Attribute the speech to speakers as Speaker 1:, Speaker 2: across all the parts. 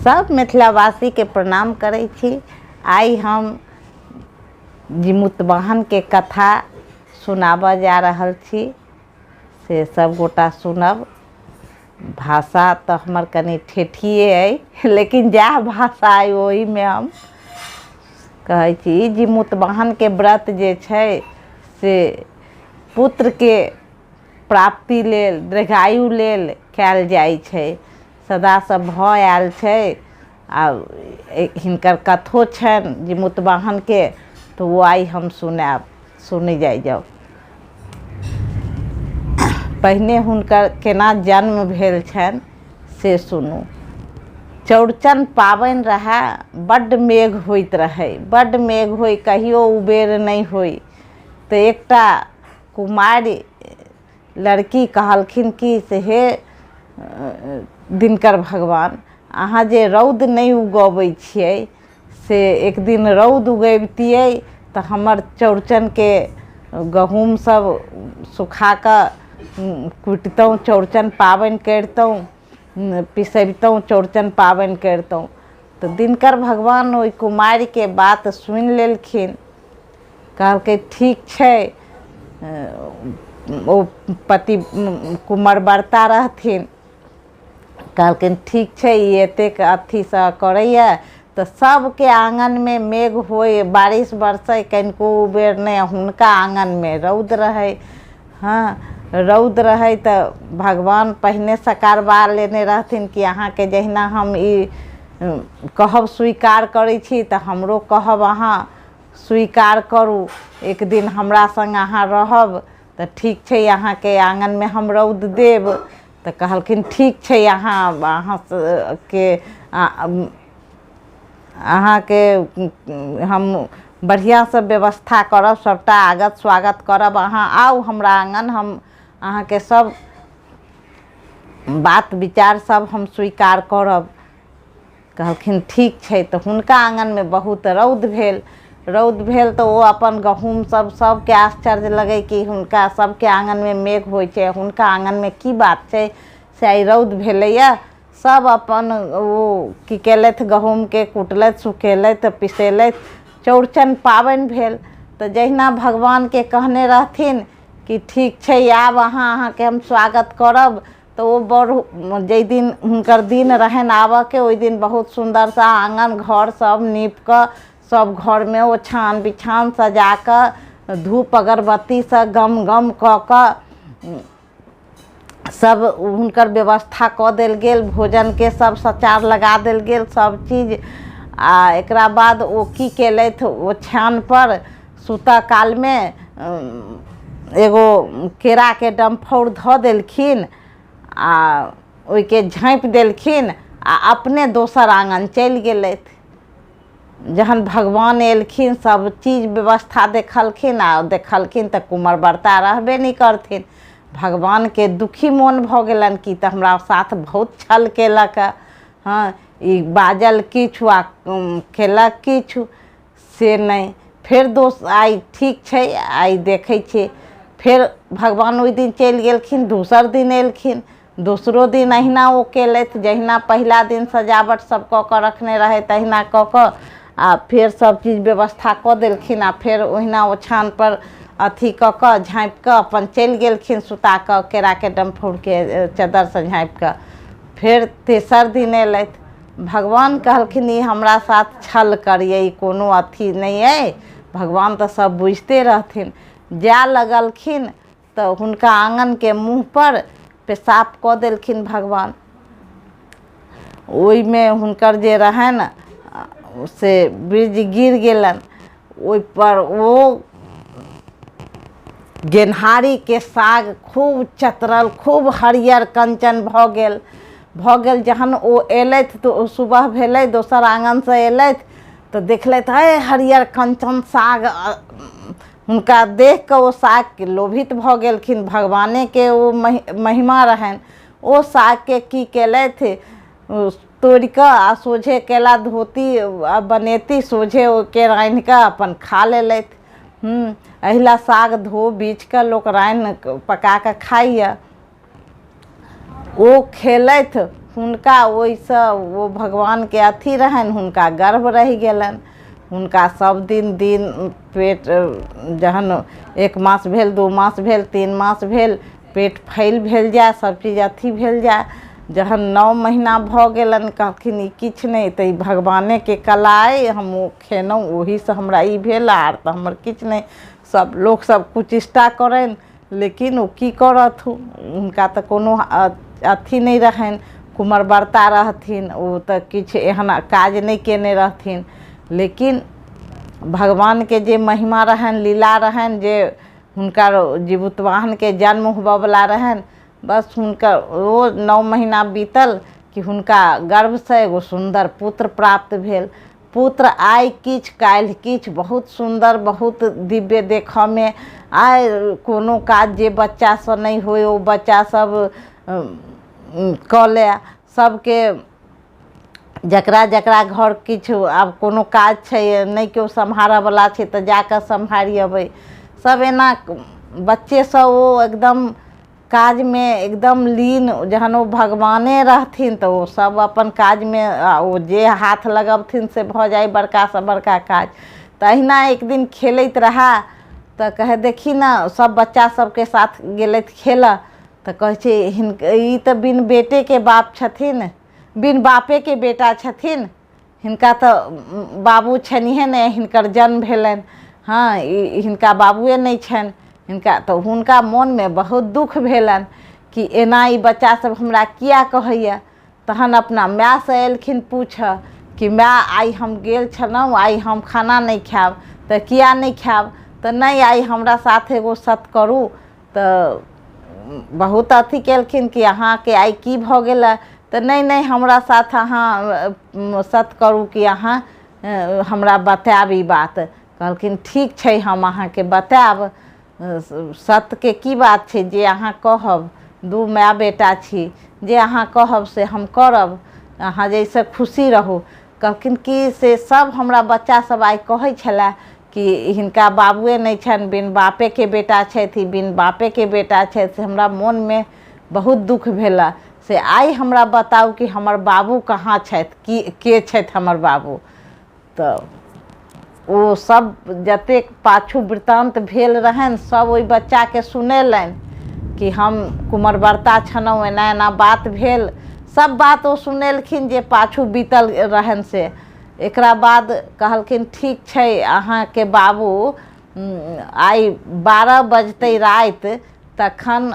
Speaker 1: सब मिथिलावासीके प्रणाम करै छी। आइ हम जिमूतवाहनके कथा सुनाबऽ जा रहल छी, से सब गोटा सुनब। भाषा तऽ हमर कनि ठेठिए अइ, लेकिन जएह भाषा अइ ओहिमे हम कहै छी। जिमूतवाहनके व्रत जे छै से पुत्रके प्राप्ति लेल, दीर्घायु लेल कयल जाइ छै, सदासँ भऽ आयल छै। आ हिनकर कथो छनि जिमूतवाहनके, तऽ ओ आइ हम सुनायब, सुनै जाइ जाउ। पहिने हुनकर केना जन्म भेल छनि से सुनू। चौड़चन पाबनि रहए, बड्ड मेघ होइत रहै, बड्ड मेघ होइ, कहियो उबेर नहि होइ। तऽ एकटा कुमारि लड़की कहलखिन कि से हे दिनकर भगवान, अहाँ जे रौद नहि उगबै छियै से एक दिन रौद उगबितियै तऽ हमर चौड़चनके गहूँम सब सुखा कऽ कुटितहुँ, चौड़चन पाबनि करितहुँ, पिसबितहुँ, चौड़चन पाबनि करितहुँ। तऽ दिनकर भगवान ओहि कुमारिके बात सुनि लेलखिन। कहलकै ठीक छै। ओ पति कुमर बरता रहथिन। कहलखिन ठीक छै, ई एतेक अथीसँ करैए। तऽ सभके आङ्गनमे मेघ होइ, बारिश बरसै, कनिको उबेर नहि, हुनका आङ्गनमे रौद रहै। हँ, रौद रहै तऽ भगवान पहिने सकारबा लेने रहथिन कि अहाँके जहिना हम ई कहब स्वीकार करै छी तऽ हमरो कहब अहाँ स्वीकार करू, एक दिन हमरा सङ्ग अहाँ रहब तऽ ठीक छै, अहाँके आङ्गनमे हम रौद देब। तऽ कहलखिन ठीक छै, अहाँ अहाँके अहाँके हम बढ़िआँसँ व्यवस्था करब, सभटा आगत स्वागत करब, अहाँ आउ हमरा आङ्गन, हम अहाँके सभ बात विचार सभ हम स्वीकार करब। कहलखिन ठीक छै। तऽ हुनका आङ्गनमे बहुत रौद भेल। रौद भेल तऽ ओ अपन गहूँम सब, सबके आश्चर्य लगै कि हुनका सबके आङ्गनमे मेघ होइ छै, हुनका आङ्गनमे की बात छै से आइ रौद भेलैए। सब अपन ओ की केलथि, गहूँमके कुटलथि, सुखेलथि, पिसेलथि। चौड़चन पाबनि भेल तऽ जहिना भगवानके कहने रहथिन कि ठीक छै आब अहाँ, अहाँके हम स्वागत करब, तऽ ओ बड़ जाहि दिन हुनकर दिन रहनि आबऽके ओहि दिन बहुत सुन्दरसँ आङ्गन घर सब नीप कऽ, सब घरमे ओछान बिछान सजा कऽ, धूप अगरबत्तीसँ गम गम कऽ कऽ सब हुनकर व्यवस्था कऽ देल गेल, भोजनके सब सचार लगा देल गेल सब चीज। आ एकरा बाद ओ की केलथि, ओछानपर सुतऽ कालमे एगो केराके डम्फौर धऽ देलखिन आ ओहिके झाँपि देलखिन आ अपने दोसर आङ्गन चलि गेलथि। जहन भगवान एलखिन, सब चीज व्यवस्था देखलखिन आ देखलखिन तऽ कुमर बरता रहबे नहि करथिन। भगवानके दुखी मोन भऽ गेलनि कि तऽ हमरा साथ बहुत छल केलक हँ, ई बाजल किछु आ केलक किछु। से नहि, फेर दोस आइ ठीक छै, आइ देखै छियै। फेर भगवान ओहि दिन चलि गेलखिन। दोसर दिन एलखिन, दोसरो दिन अहिना ओ केलथि, जहिना पहिला दिन सजावट सब कऽ कऽ रखने रहै तहिना कऽ कऽ आ फेर सब चीज व्यवस्था कऽ देलखिन आ फेर ओहिना ओछानपर अथी कऽ कऽ झाँपि कऽ अपन चलि गेलखिन सुता कऽ केराके डम्फौरके चद्दरसँ झाँपि कऽ। फेर तेसर दिन एलथि। भगवान कहलखिन ई हमरा साथ छल करैए, ई कोनो अथी नहि अइ। भगवान तऽ सब बुझिते रहथिन। जाय लगलखिन तऽ हुनका आङ्गनके मुँहपर पेशाब कऽ देलखिन भगवान। ओहिमे हुनकर जे रहनि से ब्रिज गिर गेलनि। ओहिपर ओ गेन्हारीके साग खूब चतरल, खूब हरियर कंचन भऽ गेल भऽ गेल। जहन ओ अयलथि तऽ ओ सुबह भेलै, दोसर आङ्गनसँ अयलथि तऽ देखलथि हे हरियर कंचन साग। हुनका देख कऽ ओ सागके लोभित भऽ गेलखिन। भगवानेके ओ महिमा रहनि। ओ सागके की केलथि, तोड़ि कऽ आ सोझे केला धोती आ बनेती, सोझे ओहिके रान्हि कऽ अपन खा लेलथि। एहि लए साग धो बीछि कऽ लोक रान्हि पका कऽ खाइए। ओ खेलथि, हुनका ओहिसँ ओ भगवानके अथी रहनि, हुनका गर्भ रहि गेलनि। हुनका सब दिन दिन पेट जहन 1 मास भेल, 2 मास भेल, 3 मास भेल, पेट फैल भेल जाए, सब चीज अथी भेल जाए। जहन 9 महीना भऽ गेलनि, कहलखिन ई किछु नहि तऽ ई भगवानेके कला अइ, हम ओ खेलहुँ ओहीसँ हमरा ई भेल, आर तऽ हमर किछु नहि। सब लोकसब कुचिष्टा करनि, लेकिन ओ की करथु, हुनका तऽ कोनो अथी नहि रहनि, कुमरवर्ता रहथिन, ओ तऽ किछु एहन काज नहि कयने रहथिन। लेकिन भगवानके जे महिमा रहनि, लीला रहनि, जे हुनकर जीवोतवाहनके जन्म होबऽवला रहनि, बस हुनकर ओ 9 महीना बीतल कि हुनका गर्भसँ एगो सुन्दर पुत्र प्राप्त भेल। पुत्र आइ किछु काल्हि किछु, बहुत सुन्दर, बहुत दिव्य देखऽमे। आइ कोनो काज जे बच्चासँ नहि होइ ओ बच्चा सब कऽ लै। सबके जकरा जकरा घर किछु आब कोनो काज छै, नहि केओ सम्हारऽवला छै तऽ जाकऽ सम्हारि अबै। सब एना बच्चेसँ ओ एकदम काजमे एकदम लीन, जहन ओ भगवाने रहथिन तऽ ओ सब अपन काजमे ओ जे हाथ लगबथिन से भऽ जाइ बड़कासँ बड़का काज। तऽ अहिना एक दिन खेलैत रहए तऽ कहै देखी ने, सब बच्चा सबके साथ गेलथि खेलऽ तऽ कहै छै ई तऽ बिन बेटेके बाप छथिन, बिन बापेके बेटा छथिन, हिनका तऽ बाबू छनिहे नहि, हिनकर जन्म भेलनि, हँ ई हिनका बाबुए नहि छनि हिनका। तऽ हुनका मोनमे बहुत दुःख भेलनि कि एना ई बच्चासभ हमरा किया कहैए। तहन अपना मायसँ एलखिन पूछऽ कि माय आइ हम गेल छलहुँ, आइ हम खाना नहि खायब। तऽ किया नहि खायब? तऽ नहि आइ हमरा साथ एगो सत करू। तऽ बहुत अथी केलखिन कि अहाँके आइ की भऽ गेलै? तऽ नहि नहि, हमरा साथ अहाँ सत करू कि अहाँ हमरा बतायब ई बात। कहलखिन ठीक छै, हम अहाँके बतायब। सतके की बात छै, जे अहाँ कहब, दू माय बेटा छी, जे अहाँ कहब से हम करब, अहाँ जाहिसँ खुशी रहू। कहलखिन कि से सब हमरा बच्चा सब आइ कहै छलै कि हिनका बाबुए नहि छनि, बिन बापेके बेटा छथि, बिन बापेके बेटा छथि, से हमरा मोनमे बहुत दुःख भेल। से आइ हमरा बताउ कि हमर बाबू कहाँ छथि, कि के छथि हमर बाबू? तऽ ओ सब जतेक पाछू वृत्तान्त भेल रहनि सब ओहि बच्चाके सुनेलनि कि हम कुमरवर्ता छलहुँ, एना एना बात भेल। सब बात ओ सुनेलखिन जे पाछू बीतल रहनि से। एकरा बाद कहलखिन ठीक छै, अहाँके बाबू आइ 12 बजतै राति तखन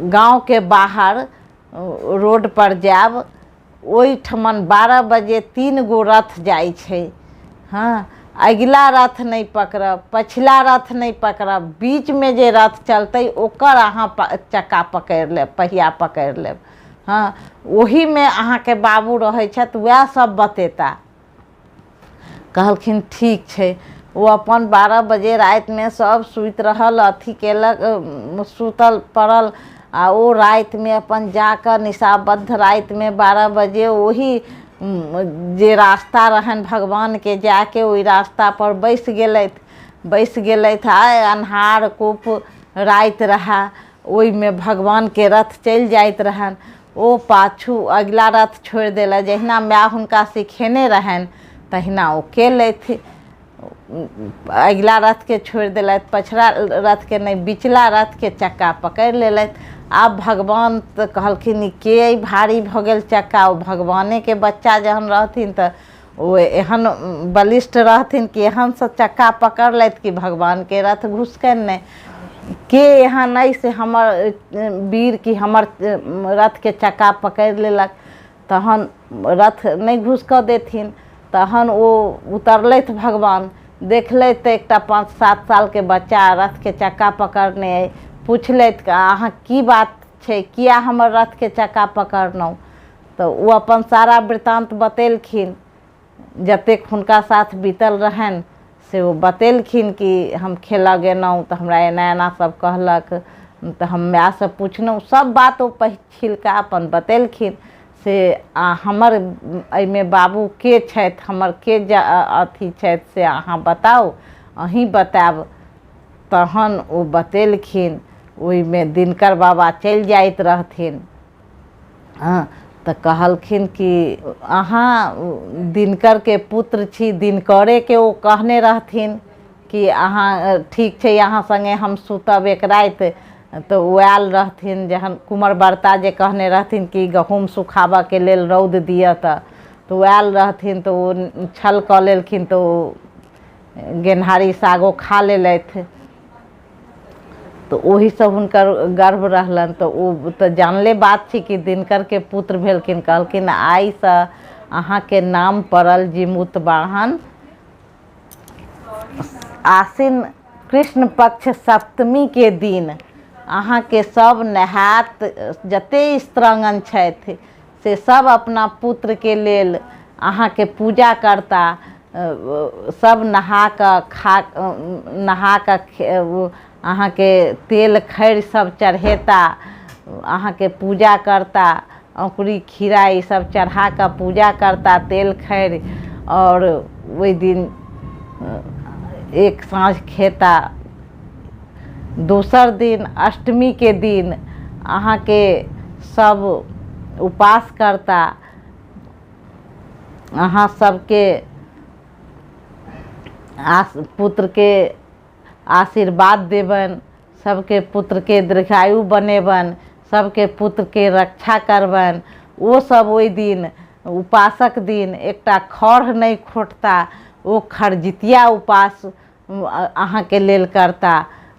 Speaker 1: गाँवके बाहर रोडपर जायब, ओहिठमन 12 बजे 3 गो रथ जाइ छै। हँ, अगिला रथ नहि पकड़ब, पछिला रथ नहि पकड़ब, बीचमे जे रथ चलतै ओकर अहाँ चक्का पकड़ि लेब, पहिया पकड़ि लेब। हँ, ओहीमे अहाँके बाबू रहै छथि, वएह सब बतेता। कहलखिन ठीक छै। ओ अपन 12 बजे रातिमे सब सुति रहल, अथी केलक, सुतल पड़ल, आ ओ रातिमे अपन जाकऽ निशाबद्ध रातिमे 12 बजे ओही जे रास्ता रहनि भगवानके जाके ओहि रास्तापर बैसि गेलथि। बैसि गेलथि आ अन्हार कुप राति रहए, ओहिमे भगवानके रथ चलि जाइत रहनि। ओ पाछू अगिला रथ छोड़ि देलथि, जहिना माय हुनका सिखेने रहनि तहिना ओ केलथि। अगिला रथके छोड़ि देलथि, पछिला रथके नहि, बिचला रथके चक्का पकड़ि लेलथि। आब भगवान तऽ कहलखिन ई के अइ, भारी भऽ गेल चक्का। ओ भगवानेके बच्चा जहन रहथिन तऽ ओ एहन बलिष्ठ रहथिन कि एहनसँ चक्का पकड़लथि कि भगवानके रथ घुसकनि नहि। के एहन अइ से हमर वीर कि हमर रथके चक्का पकड़ि लेलक? तहन रथ नहि घुसकऽ देथिन। तहन ओ उतरलथि भगवान, देखलथि तऽ एकटा 5-7 सालके बच्चा रथके चक्का पकड़ने अइ। पुछलथि अहाँ की बात छै, किया हमर रथके चक्का पकड़लहुँ? तऽ ओ अपन सारा वृत्तान्त बतेलखिन, जतेक हुनका साथ बीतल रहनि से ओ बतेलखिन कि हम खेलऽ गेलहुँ तऽ हमरा एना एना सब कहलक, तऽ हम मायसँ पुछलहुँ। सब बात ओ छिलका अपन बतेलखिन से आ हमर एहिमे बाबू के छथि, हमर के अथी छथि से अहाँ बताउ, अहीँ बतायब। तहन ओ बतेलखिन, ओहिमे दिनकर बाबा चलि जाइत रहथिन। हँ, तऽ कहलखिन कि अहाँ दिनकरके पुत्र छी। दिनकरेके ओ कहने रहथिन कि अहाँ ठीक छै, अहाँ सङ्गे हम सुतब एक राति। तऽ ओ आयल रहथिन जहन कुमर बरता जे कहने रहथिन कि गहूँम सुखाबऽके लेल रौद दिअ, तऽ ओ आयल रहथिन, तऽ ओ छल कऽ लेलखिन, तऽ ओ गेनहारी सागो खा लेलथि, तऽ ओहीसँ हुनकर गर्भ रहलनि। तऽ ओ तऽ जानले बात छै कि दिनकरके पुत्र भेलखिन। कहलखिन आइसँ अहाँके नाम पड़ल जीमूतवाहन। आसिन कृष्ण पक्ष सप्तमीके दिन अहाँके सब नहायत, जते स्त्रांगण छथि से सब अपना पुत्रके लेल अहाँके पूजा करता। सब नहा कऽ खा नहा कऽ अहाँके तेल खैर सब चढ़ेता, अहाँके पूजा करता, औंकुरी खीरा ई सब चढ़ा कऽ पूजा करता तेल खैर, आओर ओहि दिन एक साँझ खेता। दोसर दिन अष्टमीके दिन अहाँके सब उपास करता, अहाँ सबके आस पुत्रके आशीर्वाद देबनि, सबके पुत्रके दीर्घायु बनेबनि, सबके पुत्रके रक्षा करबनि। ओ सब ओहि दिन उपासक दिन एकटा खढ़ नहि खोटता, ओ खरजितिया उपास अहाँके लेल करता,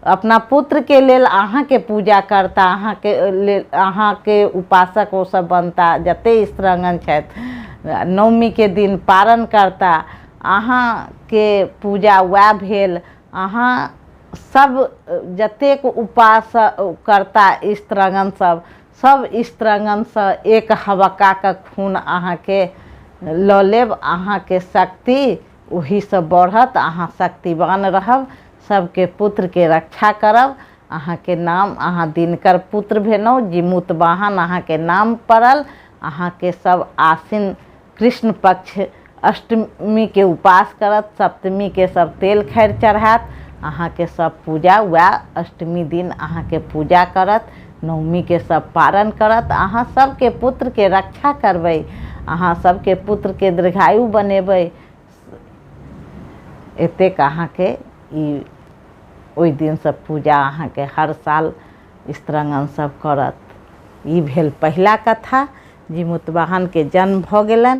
Speaker 1: अपना पुत्रके लेल अहाँके पूजा करता, अहाँके लेल अहाँके उपासक ओ सब बनता जते स्त्रांगण छथि। नवमीके दिन पारण करता, अहाँके पूजा वएह भेल। अहाँ सब जतेक उपास करता स्त्रांगण सब, सब स्त्रांगणसँ एक हबक्काके खून अहाँके लऽ लेब, अहाँके शक्ति ओहीसँ बढ़त, अहाँ शक्तिवान रहब, सबके पुत्रके रक्षा करब। अहाँके नाम, अहाँ दिनकर पुत्र भेलहुँ, जीमूतवाहन अहाँके नाम पड़ल। अहाँके सब आसिन कृष्ण पक्ष अष्टमीके उपास करत, सप्तमीके सब तेल खैर चढ़ायत, अहाँके सब पूजा वएह अष्टमी दिन अहाँके पूजा करत, नवमीके सब पारण करत। अहाँ सबके पुत्रके रक्षा करबै, अहाँ सबके पुत्रके दीर्घायु बनेबै। एतेक अहाँके ई ओहि दिनसँ पूजा अहाँके हर साल स्त्रांगण सब करत। ई भेल पहिला कथा, जीमूतवाहनके जन्म भऽ गेलनि।